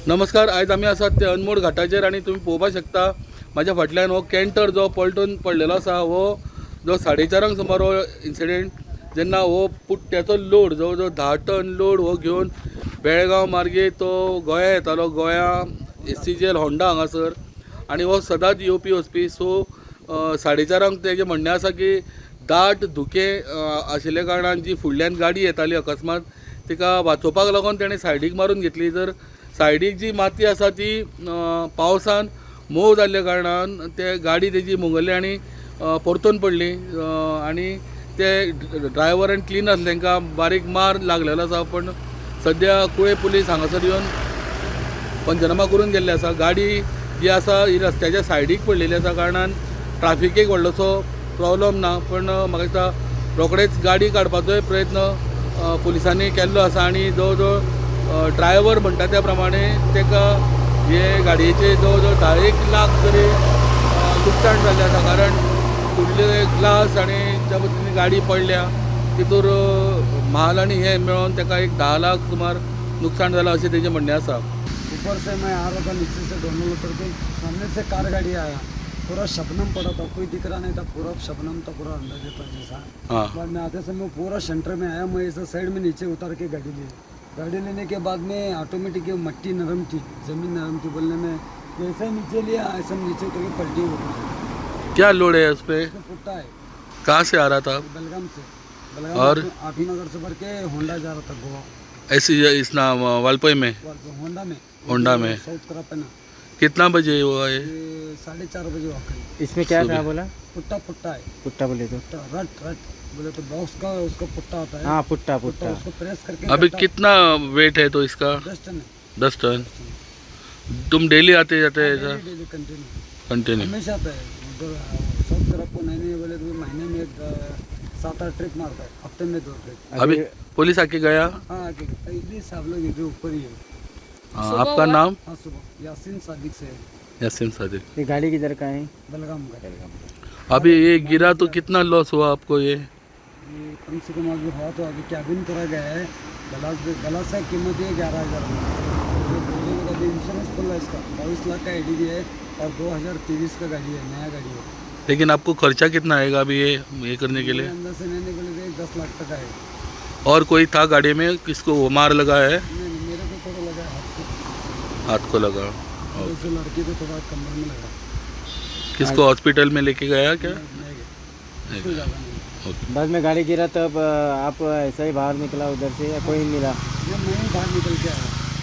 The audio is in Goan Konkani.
नमस्कार, आयज आमी आसात ते अनमोड घाटाचेर आनी तुमी पळोवपाक शकता म्हाज्या फाटल्यान हो कॅन्टर जो पलटून पडलेलो आसा हो जो 4:30 सुमार हो इन्सिडेंट जेन्ना हो पुट्ट्याचो लोड जवळ जवळ 10 टन लोड हो घेवन बेळगांव मार्गे तो गोंया येतालो, गोंया SCGL Honda हांगासर, आनी हो सदांच येवपी वचपी. सो 4:30 तेजें म्हणणें आसा की दाट धुकें आशिल्ल्या कारणान जी फुडल्यान गाडी येताली अकस्मात तिका वाचोवपाक लागून तेणें सायडीक मारून घेतली. जर सायडीक जी माती आसा ती पावसान मोव जाल्ल्या कारणान ते गाडी तेजी मुंगरली आनी परतून पडली आनी ते ड्रायव्हर आनी क्लिनर तांकां बारीक मार लागलेलो आसा. पण सद्या कुळे पुलीस हांगासर येवन पंचनामा करून गेल्ले आसा. गाडी जी आसा ही रस्त्याच्या सायडीक पडलेली आसा कारणान ट्राफिकेक व्हडलोसो प्रॉब्लम ना, पण म्हाका दिसता रोखडेच गाडी काडपाचोय प्रयत्न पुलिसांनी केल्लो आसा आनी जवळ जवळ ड्रायव्हर म्हणटा त्या प्रमाणे ताका हे गाडयेचे जवळ जवळ 10 लाख तरी लुकसाण जाल्लें आसा, कारण फुडले ग्लास आनी ज्या पद्दतीन गाडी पडल्या तितूर म्हाल आनी हे मेळोन ताका एक 10 लाख सुमार नुकसाण जालां अशें तेजें म्हणणें आसा. ऊपर से मैं आ रहा था, नीचे से दोनों उतर के सामने से कार गाड़ी आया, पूरा शबनम पड़ा था, कोई दिख रहा नहीं था, पूरा शबनम था, पूरा अंदाजे था जैसा। हाँ। बाद में आते समय पूरा सेंटर में आया, मैं ऐसा साइड में नीचे उतार के गाड़ी ली। गाड़ी लेने के बाद में ऑटोमेटिक ये मट्टी नरम थी, ज़मीन नरम थी, बोलने में जैसा ही नीचे लिया ऐसा नीचे उतर के पलटी हो गई। क्या लोड है उस पर? उसमें पुट्टा है। कहाँ से आ रहा था? बलगाम से। बलगाम और? आठू नगर से भर के होंडा जा रहा था गोवा। ऐसी इस नाम वालपोई में? होंडा में। होंडा में। साउथ करापेना। कितना बजे हुआ ये? ये 4:30 बजे वाकई। इसमें क्या सुबह। था बोला? पुट्टा, पुट्टा है। पुट्टा बोले तो? पुट्टा, रट रट बोले तो बॉक्स का उसका पुट्टा आता है। हाँ, पुट्टा। पुट्टा। पुट्टा। उसको प्रेस करके। अभी कितना वेट है तो इसका? 10 टन है। 10 टन। तुम डेली आते जाते हैं ऐसा? Daily, continue. Continue. हमेशा आता है उधर साउथ तरफ को। नहीं नहीं बोले तो भी महीने में एक 7-8 ट्रिप मारता है, हफ्ते में 2 ट्रिप। अभी पुलिस आके गया? हाँ, आके इधर सब लोग इधर ऊपर ही है। हाँ, आपका नाम? हाँ, सुबह यासीन सादिक से है। यासीन सादिक। ये गाड़ी किधर का है? बलगाम का। अभी ये गिरा तो कितना लॉस हुआ आपको ये? ये कम से कम अभी हुआ तो अभी कैबिन पूरा गया है, गलास भी, गलास का कीमत है 11,000। ये बोलेंगे अभी इंश्योरेंस खुला है इसका, 22 लाख का एडी है और 2023 का गाड़ी है, नया गाड़ी है। लेकिन आपको खर्चा कितना आएगा अभी ये करने के लिए? अंदर से नहीं नहीं बोले तो 10 लाख तक आएगा। और कोई था गाड़ी में, किसको वो मार लगा है? नहीं नहीं, मेरे को थोड़ा लगा है हाथ को। हाथ को लगा? और उस लड़की को थोड़ा कमर में लगा। किसको हॉस्पिटल में लेके गया क्या? नहीं गया, उसको ज़्यादा नहीं। ओके। बाद में गाड़ी गिरा तब आप ऐसा ही बाहर निकला उधर से या कोई मिला? जब मैं ही बाहर निकल के आया।